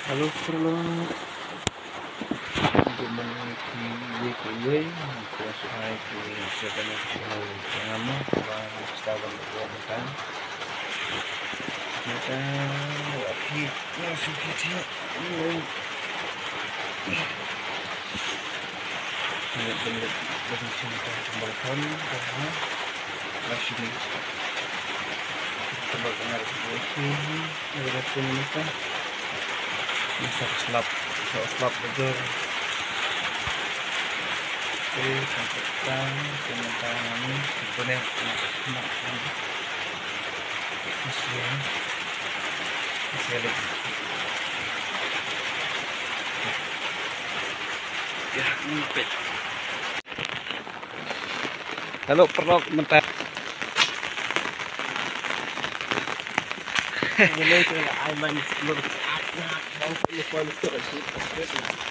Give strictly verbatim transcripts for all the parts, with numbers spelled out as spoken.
Hello, paralok. Good morning, ki ye ki ye. Ko sai ki se ka na ki channel ki ngam ba sta ban ko kan. Mata wa ki na su ki ti. Ni ben le ben sini kan tumbal kan kan. Masih ni. Tumbal kan ada sini. Ada sini ni kan. Ni satu slab, satu slab bejor. Okey, sampai petang, sampai petang ni, sampai ni, nak, nak, nak. Masih ni. Masih ada. Ya, ni pet. Hello, paralok, mynta.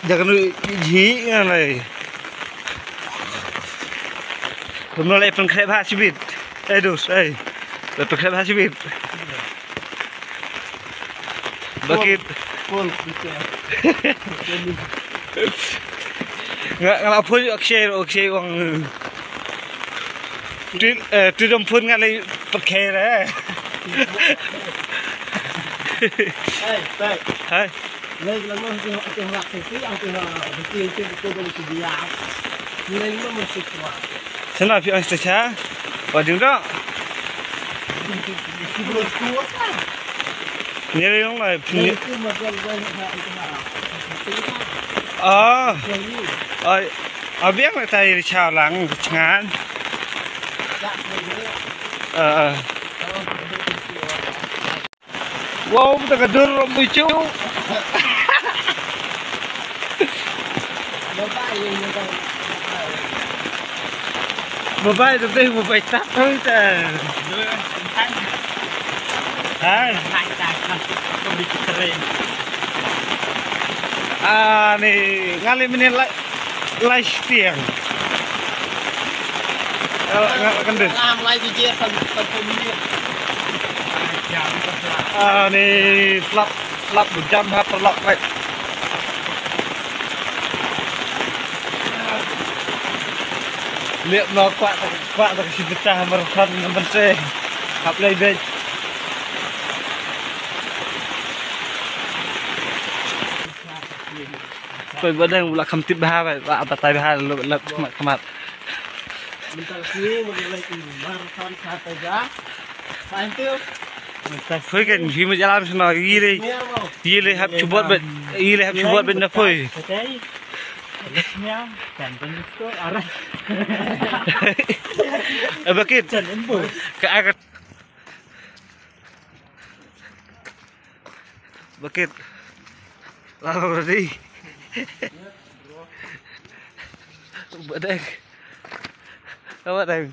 Jangan lu ji ngan lai. Belum lai pengkrep ha sibit. Eh, dus, eh. Lai pengkrep ha sibit. Bakit? Full, full, full. Nga, nga la phone, Akshay, Akshay wang. Tu, eh, tu dom phone nga lei pakai eh. Hey, hey. Hai. Lei la mo tu tu la sesi, ang tu la betul tu tu dom tu dia. Lei mo mo sesi. Sana phi ang secha. Wa ding dong. Ni ri long lai. Ah. Ai. Abiang lai tai ri cha lang chngan. Ah. Wow, ta ka dur rom bu chu. Bye bye, bye bye, ta ta. Hai. Ah, ni ngali mini lai. Lai stiang. Nga kan dei. Lam lai di je kan kan pun ni. Ah, ni slap slap bu jam ha paralok lai. Lihat no kuat kuat tak si betah marathon ngan bense. Hap lai bej. Koi badang bula kham tip bha ba ba tai bha lo la khmat khmat. Mental sini mengenai marathon kata ja. Santu. Koi kan hi ma jalan sana gile. Gile hap chubot bet gile hap chubot bet na koi. Kan kan ko ara. Abakit. Ka akat. Bakit? Lalu ready. Badang. Apa dang?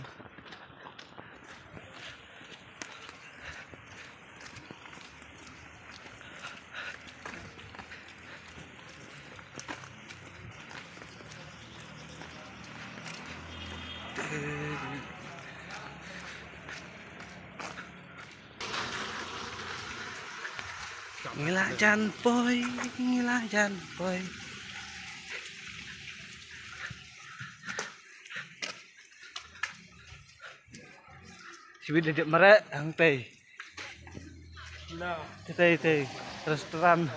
Ngi la jan poi, ngi la jan poi. Sibit da dep mareh hangtei. Tei tei tei restaurant.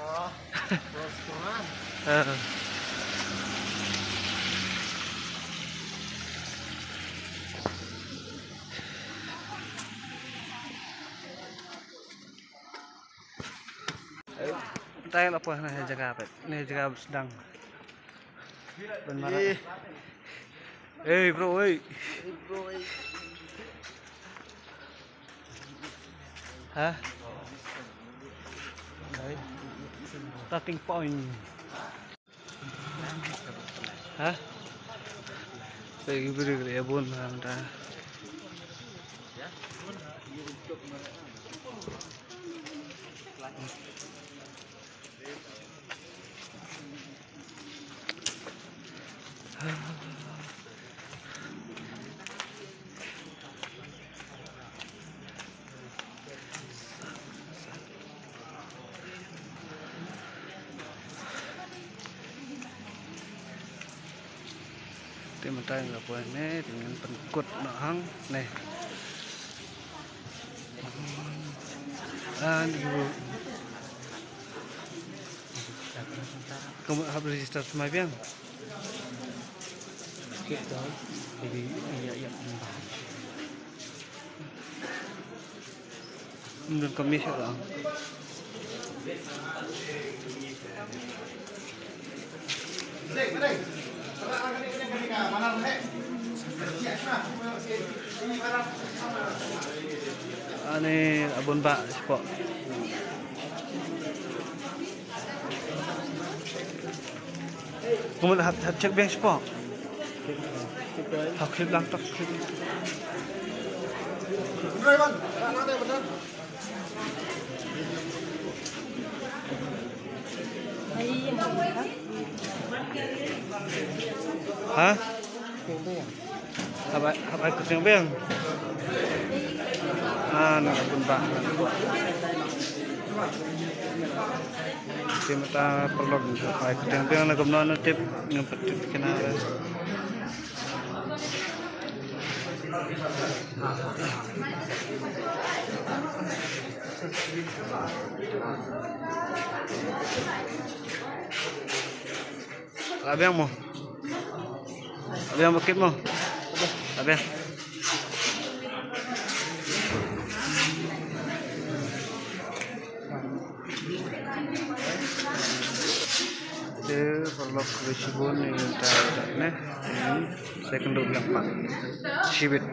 Tang la poi na jaka pet. Ni jaka sedang. Ban marah. Hey bro, hey. Ha? Starting point. Ha? Lagi beri kali ya bun ha. Te mynta nga poi ne, te ngin pynkut noh hangne. An yu. Ka mut hap register shuwa biang. Ym don kami sha ka. Ani abon ba spot. Kumul hap, hap check biang spot. Hap clip lang tak clip. Ha? Hap ai, hap ai kyrteng biang. Ah, na bun ba. Te mynta paralok hap ai kyrteng biang na kumno na tip ngam pat tip kina. Lah biang mo. Lah biang bakit mo. Lah biang. Te paralok khublei shibun ïa kane. Second round lang pat. Shibit.